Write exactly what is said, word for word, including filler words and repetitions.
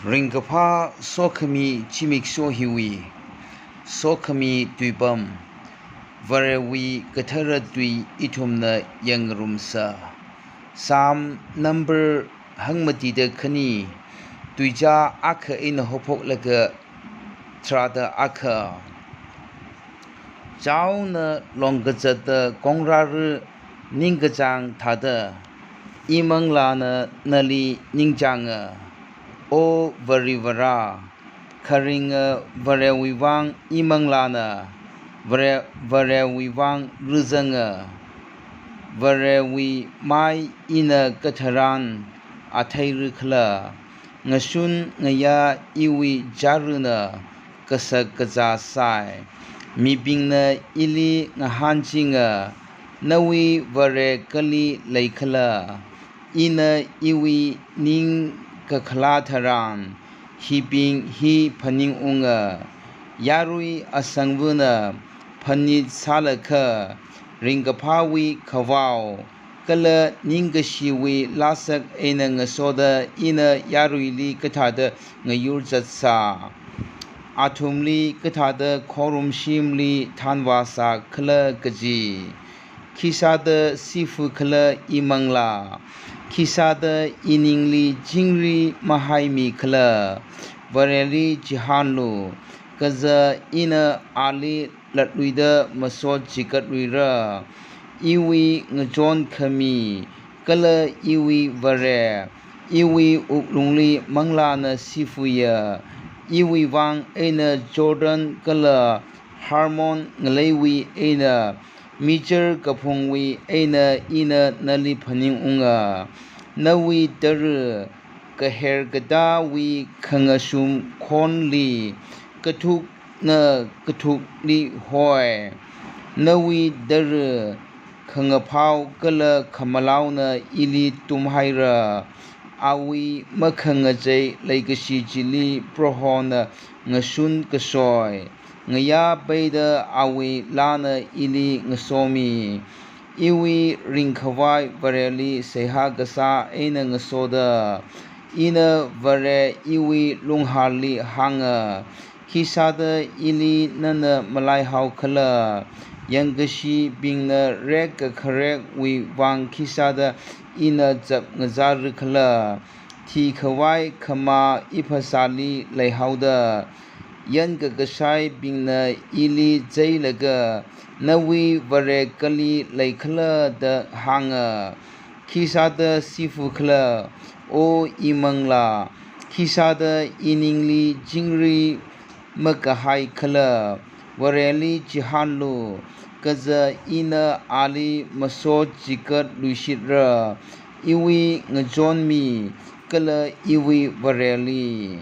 Ringkaphā sokhami zimiksho hiwui sokhami tuipam. Varewui kathara tui ithumna yangngarumsa. Psalm number hangmatida khani, tuizā akha eina haophoklaga tharāda akha. Chaona longkazata kongrāra ningkachāng thāda, imanglāna nali ningchānga, O Varivara. Kharinga Varewui vang imanglāna, Vare, Varewui vang rāzanga. Varewui mai ina katharan atheira khala, ngashun ngayā iwui chārana kasak kazā sai. Mibingna ili ngahānchinga, nawui Vare kali leikhala? Ina iwui ning kakhalā tharan, hibing hi phaningunga. Yarui asangvana phanit sālakha, ringkaphāwui khavao kala ningkashiwui lāsak eina ngasoda ina yaruili kathāda ngayur zatsā? Athumli kathāda khorumshimli thanvāsā khala kaji. Khisāda sifu khala imanglā? Khisāda iningli chingri mahaimi khala? Vareli chihānlu, kaja ina ali latluida masot chigatluira. Iwui ngachon khami kala iwui Vare, iwui wuklungli manglāna sifuya. Iwui vang eina Jordan kala Hermon ngaleiwui eina, michar kaphungwui eina ina nali phaningunga. Nawui tara kaher katāwui khangashum khonli kathukna kathukli hoi. Nawui tara khangaphao kala khamalaona ili tumhaira. Awui makhangachei leikashi chili Prohona ngashun kasoi. Ngayā peida awui lāna ili ngasomi. Iwui ringkhavai Vareli seihā kasā eina ngasoda, ina Vare iwui lunghali hānga, khisāda ili nana malaihao khala? Yangkashibingna rek kakharekwui vang khisāda ina chap ngazāra khala? Thikhavai khamā iphasāli leihaoda, yan kakashaibingna ili cheilaga, nawui Vare kali leikhala da hānga. Khisāda sifu khala, O imanglā? Khisāda iningli chingri makahai khala? Vareli chihānlu, kaja ina ali masot chigatluishitra, iwui ngachonmi kala iwui Vareli.